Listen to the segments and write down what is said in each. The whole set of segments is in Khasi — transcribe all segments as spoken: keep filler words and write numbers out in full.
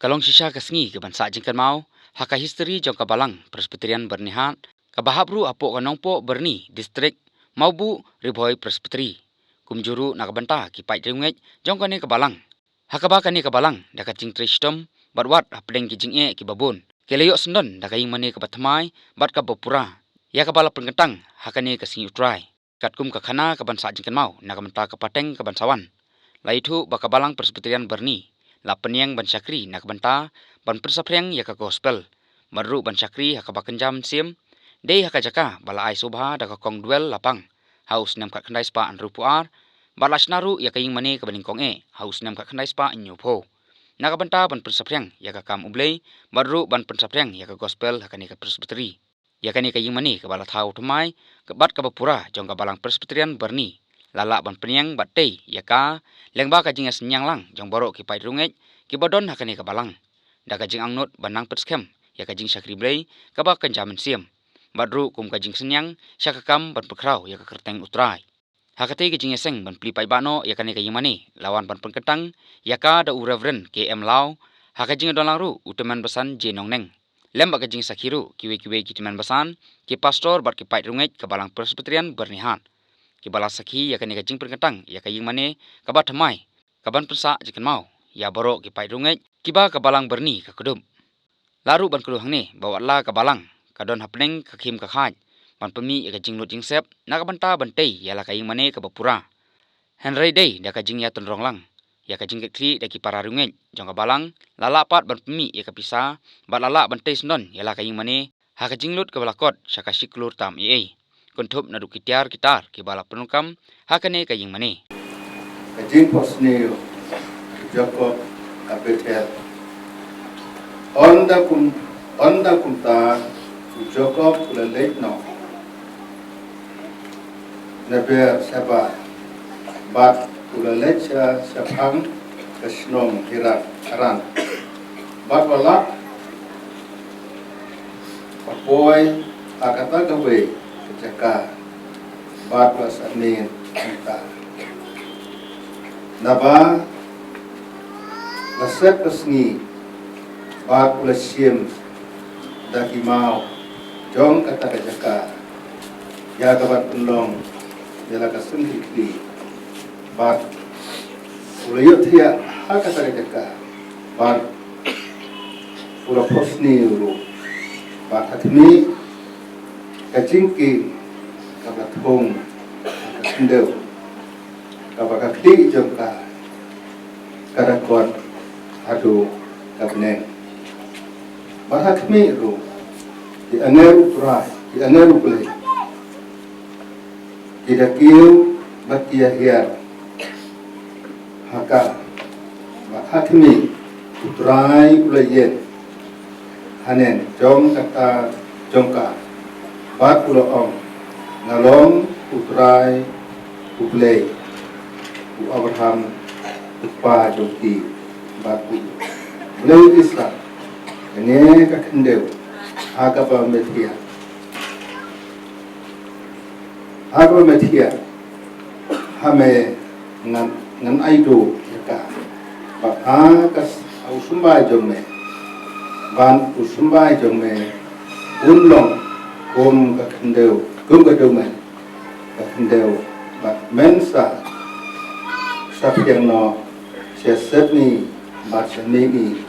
Ka long shisha ka sngi kaban sah jingkynmaw ha ka histori jong ka Balang Presbyterian Byrnihat, kaba hap ruh hapoh ka Nongpoh Byrni, District Mawbuh, Ri Bhoi Presbytery, kumjuh ruh na ka bynta ki paid riewngeit jong kane ka Balang. Ha kaba kane ka Balang, da ka jingtrei shitom bad wat hapdeng ki jingeh kiba bun, ki la ïoh syndon da ka ïingmane kaba thymmai bad kaba pura, ïa kaba la pynkyntang ha kane ka Sngi U Trai. Katkum ka khana kaban sah jingkynmaw na ka bynta ka pateng kaban sa wan, la ïathuh ba ka Balang Presbyterian Byrni la pynïeng ban shakri na ka bynta ban pynsaphriang ïa ka gospel, bad ruh ban shakri ha kaba kynja mynsiem, dei ha ka jaka ba la ai sngewbha da ka Kong Dwell Lapang ha u snem khatkhyndai spah hynriewphew ar, bad la shna ruh ïa ka ïingmane kaba nyngkong eh ha u snem khatkhyndai spah hynñiewphew, na ka bynta ban pynsaphriang ïa ka kam U Blei, bad ruh ban pynsaphriang ïa ka gospel ha kane ka Presbytery. Ïa kane ka ïingmane kaba la thaw thymmai bad kaba pura jong ka Balang Presbyterian Byrni, la lah ban pynïeng bad tei ïa ka, lyngba ka jingïasynñiang lang jong baroh ki paid riewngeit kiba don ha kane ka Balang, da ka jingangnud ban nang pynskhem ïa ka jingshakri Blei kaba kynja mynsiem, bad ruh kum ka jingsynñiang sha ka kam ban pynkhraw ïa ka kyrteng U Trai. Ha katei ka jingïaseng ban plie paidbah noh ïa kane ka ïingmane, la wan ban pynkyntang ïa ka da u Reverend K M Law, ha ka jingdon lang ruh u Tymmen Basan J Nongneng, lem bad ka jingsakhi ruh kiwei kiwei ki tymmen basan, ki pastor bad ki paid riewngeit ka Balang Presbyterian Byrnihat, kiba la sakhi ïa kane ka jingpynkyntang ïa ka ïingmane kaba thymmai, kaban pynsah jingkynmaw ïa baroh ki paid riewngeit kiba ka Balang Byrni ka kdup. La ruh ban kdew hangne ba wat la ka Balang ka don hapdeng ka khim ka khaid ban pynmih ïa ka jinglut jingsep na ka bynta ban tei ïa la ka ïingmane kaba pura, hynrei dei da ka jingïatynrong lang ïa ka jingkitkhlieh da ki para riewngeit jong ka Balang, la lah pat ban pynmih ïa ka pisa, bad la lah ban tei syndon ïa la ka ïingmane ha ka jinglut kaba la kot sha ka shi klur tam eiei, kynthup naduh ki tiar ki tar kiba la pyndonkam ha kane ka ïingmane. Ka jingphohsniew u Jakob ha Bethel. Ynda kum, ynda kumta u Jakob u la leit noh na Beersheba, bad u la leit sha shaphang ka shnong Haran, Haran. Bad u la lap, u poi ha kata kawei ka jaka, bad u la sahnarphna hangta. Naba la sep ka sngi, bad u la shim da ki maw jong kata ka jaka ïa kaban pynlong ïa la ka seng hi kli. Bad u la ïohthiah ha kata ka jaka, bad u la phohsniew ruh. Bad ha khmih, ka jingkieng kaba thung ha ka khyndew, kaba ka khlieh jong ka ka da kot haduh ka bneng. Bad ha khmih ruh, ki angel U Trai, ki angel U Blei, ki da kiew bad ki ïahiar ha ka. Bad ha khmih, U Trai u la ïeng haneng jong kata jong ka, bad u la ong, Nga long U Trai U Blei u Abraham u kpa jong ki, bad U Blei u Isaak. Kane ka khyndew ha kaba me thiah, ha kaba me thiah ha me, ngan, ngan ai duh ïa ka. Bad ha ka s-, ha u symbai jong me, bad u symbai jong me un long kum ka khyndew, kum ka dewmen ka khyndew, bad men sa, sa phiang noh sha sepngi bad sha mihngi,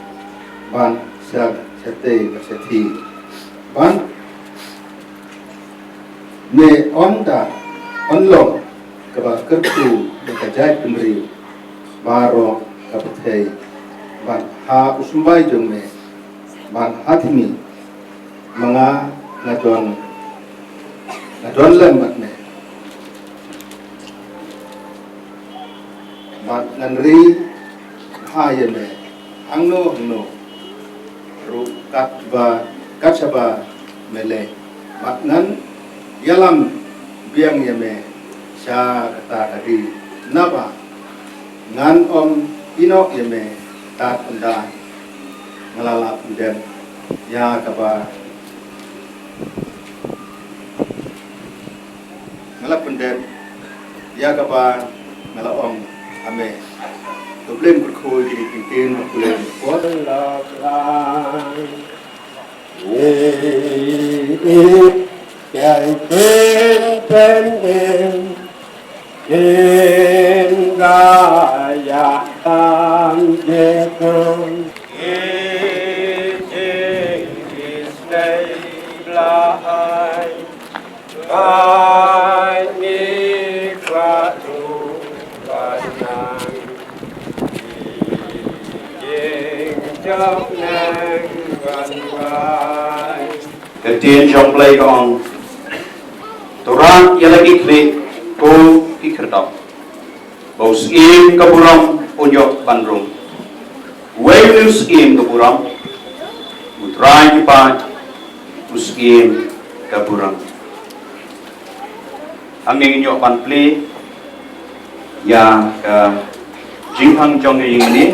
bad sha, shatei bad shathie. Bad me yn da, yn long kaba kyrkhu ïa ka jaitbynriew baroh ka pyrthei. Bad ha u symbai jong me, bad ha khmih, ma nga nga don, nga don lem bad me. Bad ngan ri bha ïa me hangno hangno ruh katba, kat shaba me leit. Bad ngan ïalam biang ïa me sha kata ka die, naba ngan ym ïehnoh ïa me tad ynda nga la pyndep ïa kaba, nga la pyndep ïa kaba nga la ong ha me. Ka Blei Kyrkhu ki dei ki ktien ba Blei Kyrkhu. Ka ktien jong Blei ka ong, to rah ïa la ki khlieh ko ki khyrdop, ba u syiem ka burom un ïoh ban rung. Uwei u syiem ka burom, U Trai ki paid, u syiem ka burom. Hangne ngin ïoh ban plie ïa ka jingkhang jong ka ïing mane,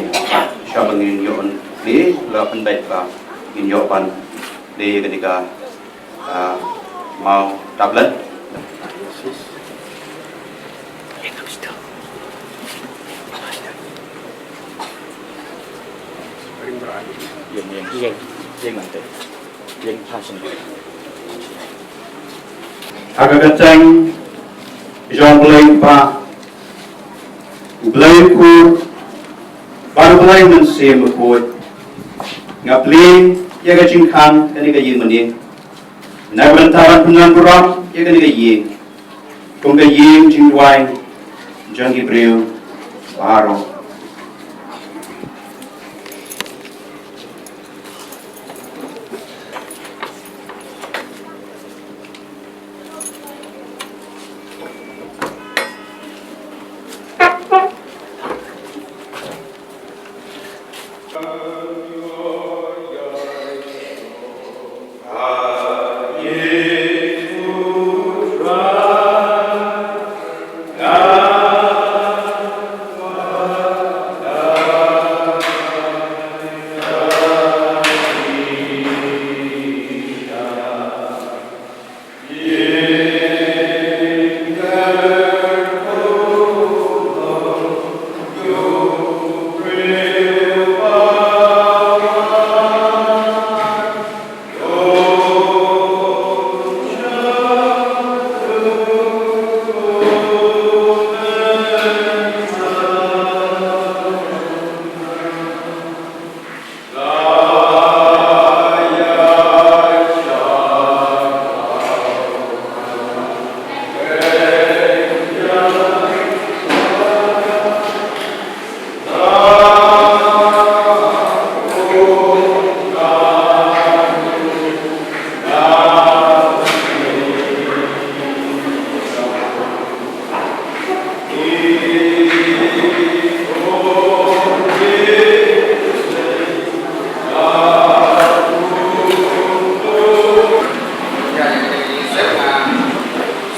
sha ba ngin ïoh ban plie, la pynbeit ba ngin ïoh ban plie ïa kane ka, ah, maw tablet. Ïeng, ïeng, ïeng, ïeng nangta. Ïeng phah shen. Ha ka kyrteng jong U Blei Kpa, U Blei Kpa, bad U Blei Mynsiem Bakhuid, nga plie ïa ka jingkhang kane ka ïing mane. Na ka bynta ban pynlong burom ïa kane ka ïing kum ka ïing jingduwai jong ki briew baroh.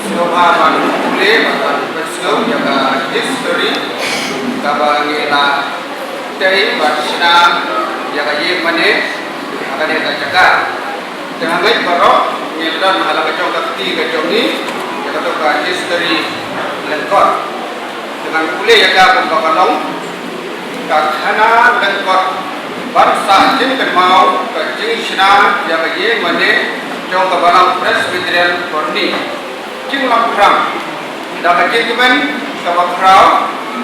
Sngewbha ban pule bad ban pynsngew ïa ka history kaba ngi la tei bad shna ïa ka ïing mane ha kane ka jaka. Te hangne baroh ngi la don ha la ka jong ka kti ka jong ngi ïa kato ka history lyngkot. Te ngan pule ïa ka kumba ka long. Ka khana lyngkot ban sah jingkynmaw ka jingshna ïa ka ïing mane jong ka Balang Presbyterian Kyrni. Jinglam phrang. Da ka jingkmen kaba khraw,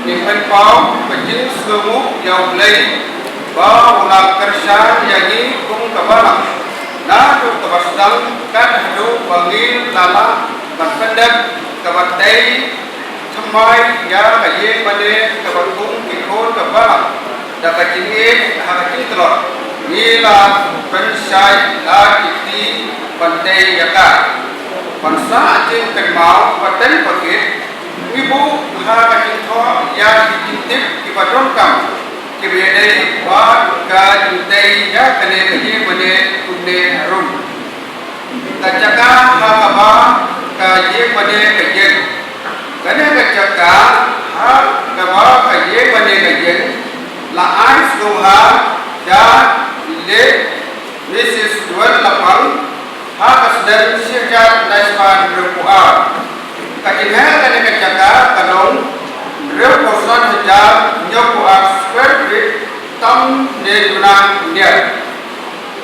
ngi pynpaw ka jingsngewnguh ïa U Blei ba u la kyrshan ïa ngi kum ka balang. Naduh kaba sdang kat haduh ba ngi la lah ban pyndep kaba tei thymmai ïa ka ïing mane kaba kum ki khun ka balang. Da ka jingïeit ha ka jingtlot ngi la pynshai la ki kti ban tei ïa ka. Ban sah jingkynmaw pateng pakit ngi buh ha ka jingthoh ïa ki jingtip kiba donkam kiba ïadei bad ka jingtei ïa kane ka ïing mane kumne harum. Ka jaka ha kaba ka ïing mane ka ïeng. Kane ka jaka ha kaba ka ïing mane ka ïeng la ai sngewbha da i late Missus Duan Lapang ha ka snem shi hajar khyndai spah hynriewphew ar. Ka jingeh kane ka jaka ka long hynriewphew san hajar hynñiewphew ar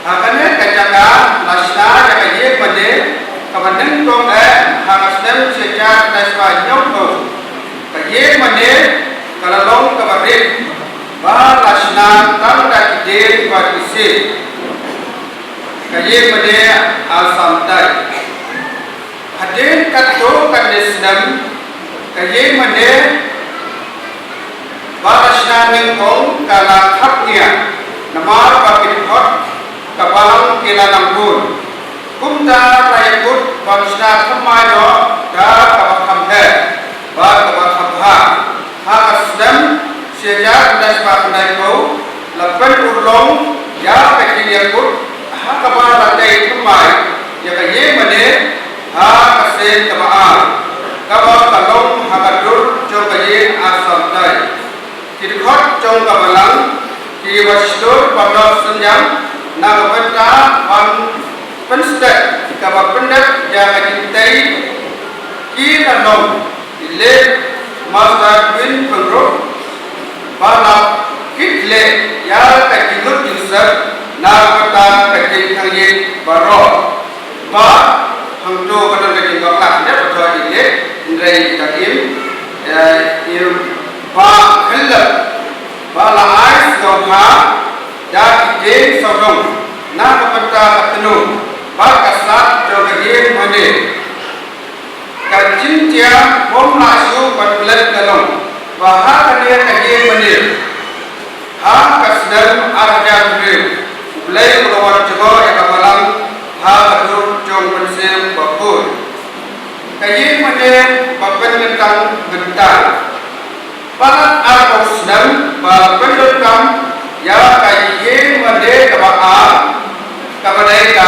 Ha kane ka jaka la shna ïa ka ïing mane kaba nyngkong eh ha ka snem shi hajar khyndai spah hynñiewphew. Ka ïing mane ka la long kaba rit ba la shna tang da ki dieng bad ki siej. Ka ïing mane Assam Times. Hadien katto katne snem ka ïing mane ba la shna nyngkong ka la khapngiah namar ba ki dkhot ka balang ki la nang bun. Kumta la ïakut ban shna thymmai noh da kaba kham heh bad kaba kham bha. Ha ka snem shi hajar khyndai spah khyndaiphew la pynurlong ïa ka jingïakut ha kaba la tei thymmai ïa ka ïing mane ha ka sien kaba ar, kaba ka long ha ka dur jong ka ïing Assam Times. Ki dkhot jong ka balang kiba shlur ban don synñiang na ka bynta ban pynsted kaba pyndep ïa ka jingtei ki la long i late Master Twin Pyngrope ba la kit leh ïa ka jinglut jingsep na ka bynta ka jingthangjit baroh. Ba hangto ka don ka jingbakla dep ba thoh i late, hynrei i dang im, eh, im ba khyllep ba la ai sngewbha da ki dieng sawdong na ka bynta ka tnum bad ka sat jong ka ïing mane. Ka jingtiar bym lah shuh ban pynlet ka long ba ha kane ka ïing mane ha ka snem ar hajar hynriew U Blei u la wan jngoh ïa ka balang ha ka dur jong u Mynsiem Bakhuid. Ka ïing mane ba pynkyntang mynta. Palat arphew snem ba pyndonkam ïa ka ïing mane kaba ar, kaba dei ka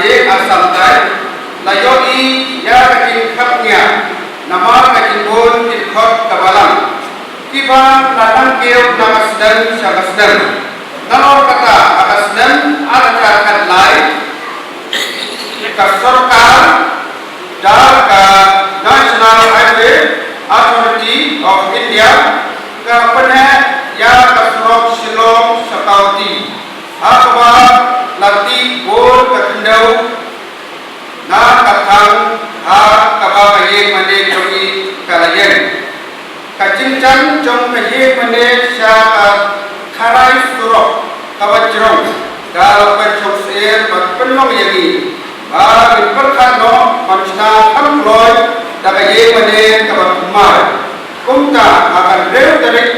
ïing Assam Times, la ïohi ïa ka jingkhapngiah namar ka jingbun ki dkhot ka balang kiba la nang kiew na ka snem sha ka snem. Nalor kata, ha ka snem ar hajar khatlai, ka sorkar da ka National Highway Authority of India ka pynheh ïa ka surok Shillong Shakawty ha kaba la tih bun ka khyndew na ka thang ha kaba ka ïing mane jong ngi ka la ïeng. Ka jingjan jong ka ïing mane sha ka kharai surok kaba jrong ka la pynshong syier bad pynlong ïa ngi ba ngin pyrkhat noh ban shna kham kloi da ka ïing mane kaba thymmai. Kumta ha ka hynriew tarik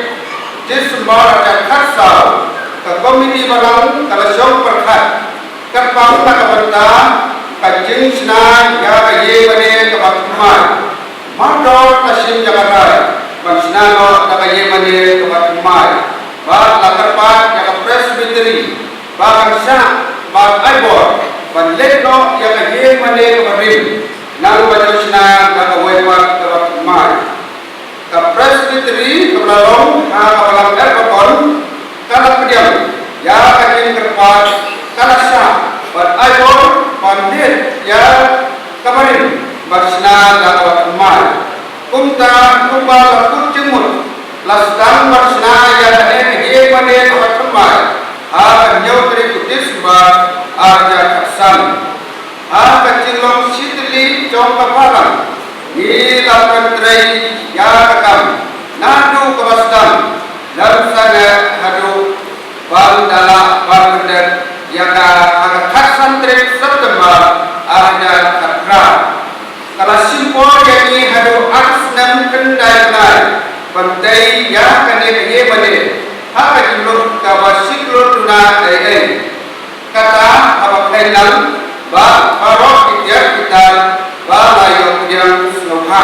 December ar hajar khatsaw ka komiti balang ka la shong pyrkhat kyrpang na ka bynta ka jingshna ïa ka ïing mane kaba thymmai. Mardor la shim ïa ka rai ban shna noh da ka ïing mane kaba thymmai bad la kyrpad ïa ka Presbytery ba kan shah bad ai bor ban leit noh ïa ka ïing mane kaba rim nang ba ju shna da kawei pat kaba thymmai. Ka Presbytery kaba la long ha ka balang Elberton ka la pdiang ïa ka jingkyrpad, ka la shah bad ai bor ban leit ïa kaba rim ban shna da kaba thymmai. Kumta kumba la kut jingmut la sdang ban shna ïa kane ka ïing mane kaba thymmai ha ka hynñiew tarik u December ar hajar khatsan. Ha ka jinglong shi tylli jong ka balang ngi la pyntrei ïa ka kam naduh kaba sdang lem sangeh haduh ban da lah ban pyndep ïa ka ha ka khatsan tarik September ar hajar khatphra. Ka la shim por ïa ngi haduh ar snem khyndai bnai ban tei ïa kane ka ïing mane ha ka jinglut kaba shi klur duna ei ei. Kata haba khlaiñ lang ba baroh ki tiar ki tar ba la ïoh pdiang sngewbha.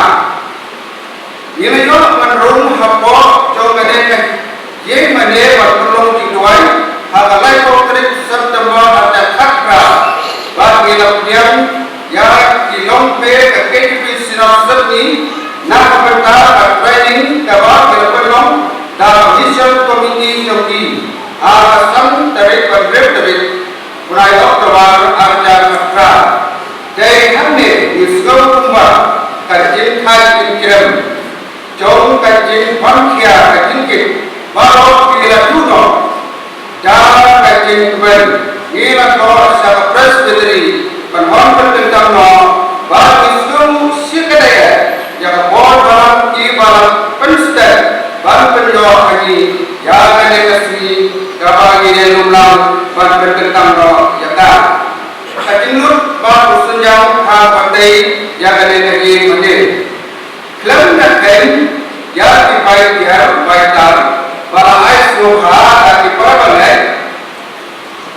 Ngi la ïoh ban rung hapoh jong kane ka ïing mane ban pynlong jingduwai ha ka laiphew tarik September ar hajar khatphra bad ngi la pdiang ïa ki longpei ka K T P Synod Sydney na ka bynta ka training kaba ki la pynlong da ka Mission Committee jong ki ha ka san tarik bad hynriew tarik u bnai October ar hajar khatphra. Dei hangne ngi sngew kumba ka jingthait jingkyrem jong ka jingpang khia ka jingkit baroh ki la duh noh da ka jingkmen ïa kane ka sngi kaba ngi ïa lum lang ban pynkyntang noh ïa ka. Ka jinglut ba u Synjam ha ba tei ïa kane ka ïing mane. Khlem da kheiñ ïa ki bai tiar bai tar ba la ai sngewbha ha ki para bangeit,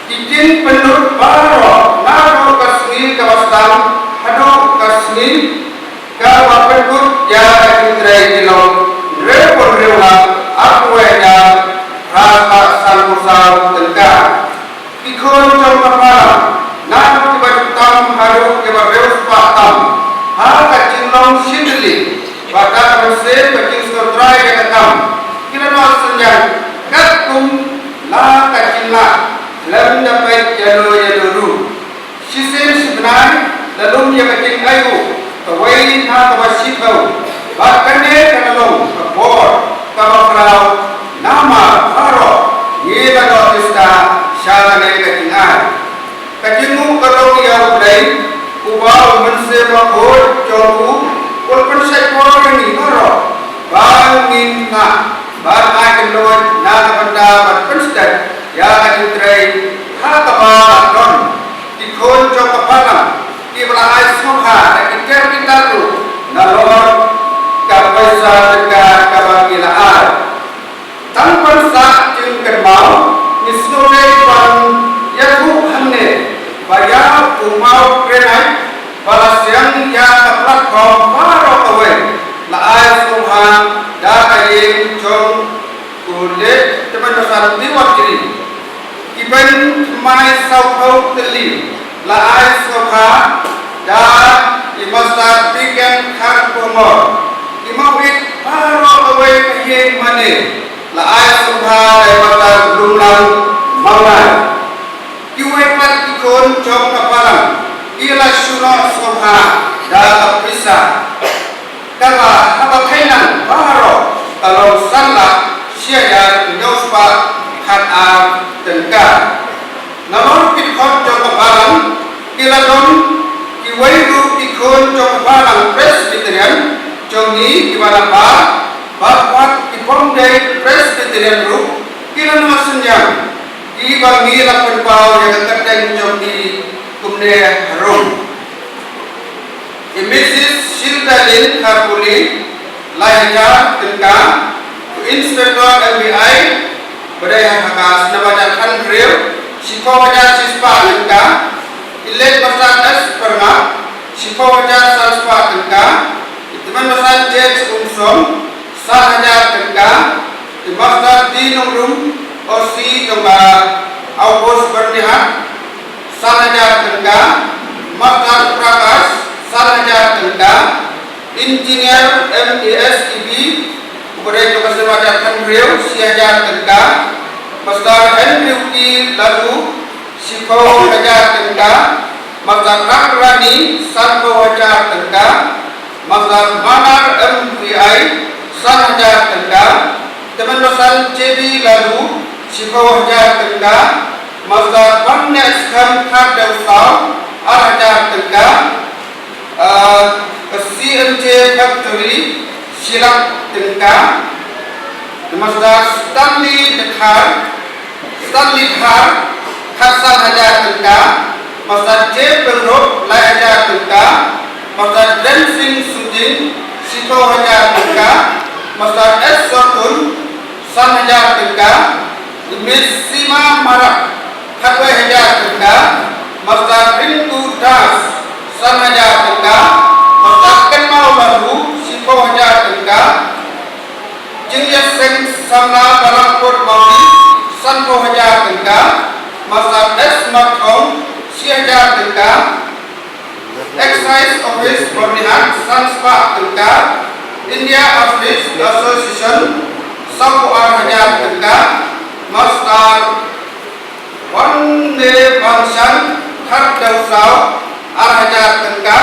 ki jingpynlut baroh naduh ka sngi kaba sdang haduh ka sngi kaba pynkut ïa ka jingtrei ki long hynriewphew hynriew lak arphew wei hajar phra spah sanphew saw tyngka. Ki khun jong ka Balang, naduh kiba ju tam haduh kiba riewspah tam, ha ka jinglong shi tylli bad da ka mynsiem ka jingsngewthuh ïa ka kam, ki la noh synñiang katkum la ka jinglah, khlem da peit ïa no ïa no ruh. Shisien shi bnai la lum ïa ka jingai ruh kawei na kaba shiphew, bad kane ka la long ka por kaba khraw namar baroh ngi la noh tista sha kane ka jingai. Ka jingmut ka long ïa U Blei, uba U Mynsiem Bakhuid jong u un pynshait por ïa ngi baroh ba ngin lah ban ai kynnoh na ka bynta ban pynstet ïa ka jingtrei ha kaba la don ki khun jong ka Balang kiba la ai sngewbha da ki tiar ki tar ruh nalor ka poisa tyngka kaba ki la ai. Tang ban sah jingkynmaw, ngi sngewdei ban ïathuh hangne ba ïa u Mawkrenait ba la siang ïa ka platform baroh kawei la ai sngewbha da ka ïing jong u Late Tymmen Basan T. Warjri. Ki ban thymmai sawphew tylli la ai sngewbha da i Master P. Ken Kharkongor. I Mawit baroh kawei ka ïing mane la ai sngewbha da i Master Lumlang Mawlai. Kiwei pat ki khun jong ka Balang ki la shu noh sngewbha da ka pisa. Kaba haba kynmaw baroh ka long san lak shi hajar hynñiew spah khat ar tyngka. Nalor ki dkhot jong ka Balang ki la don kiwei ruh ki khun jong ka Balang Presbyterian jong ngi kiba na par bad wat ki bym dei Presbyterian ruh ki la noh synñiang kiba ngi la pynpaw ïa ka kyrteng jong ki kumne harum. I Missus Shiltalin Kharpuli, lai hajar tyngka. U Inspector M B I, ba dei ha ka snem hajar khathynriew, shiphew hajar shispah tyngka. I Late Master S. Pyrngap, shiphew hajar san spah tyngka. I Tymmen Basan J. Umsong, san hajar tyngka. I Master D. Nongrum, O C jong ka Outpost Byrnihat, san hajar tyngka. Master Prakash, san hajar tyngka. Engineer M A S E B, uba dei jong ka snem hajar khathynriew, shi hajar tyngka. Master Henry Ladoo, shiphew hajar tyngka. Master Rakrani, sanphew hajar tyngka. Master Manar M V I, san hajar tyngka. Tymmen Basan J. B. Ladoo, shiphew hajar tyngka. Master Banneh Skhem Khardew Saw, ar hajar tyngka. Ah, ka C M J Factory, shi lak tyngka. Master Stanley Dkhar, Stanley Dhar, khatsan hajar tyngka. Master J Pyngrope, lai hajar tyngka. Master Dren Singh Suting, shiphew hajar tyngka. Master S Sortun, san hajar tyngka. Miss Sima Marak, khatwei hajar tyngka. Master Rinku Das, san hajar tyngka. Master Kynmaw Ladoo, shiphew hajar tyngka. Jingïaseng samla ba la kut mawdi, sanphew hajar tyngka. Master S Markhong, shi hajar tyngka. Excise Office Byrnihat, san spah tyngka. India Artist Association, sawphew ar hajar tyngka. Master Wanmebangshan Khardew Saw, ar hajar tyngka.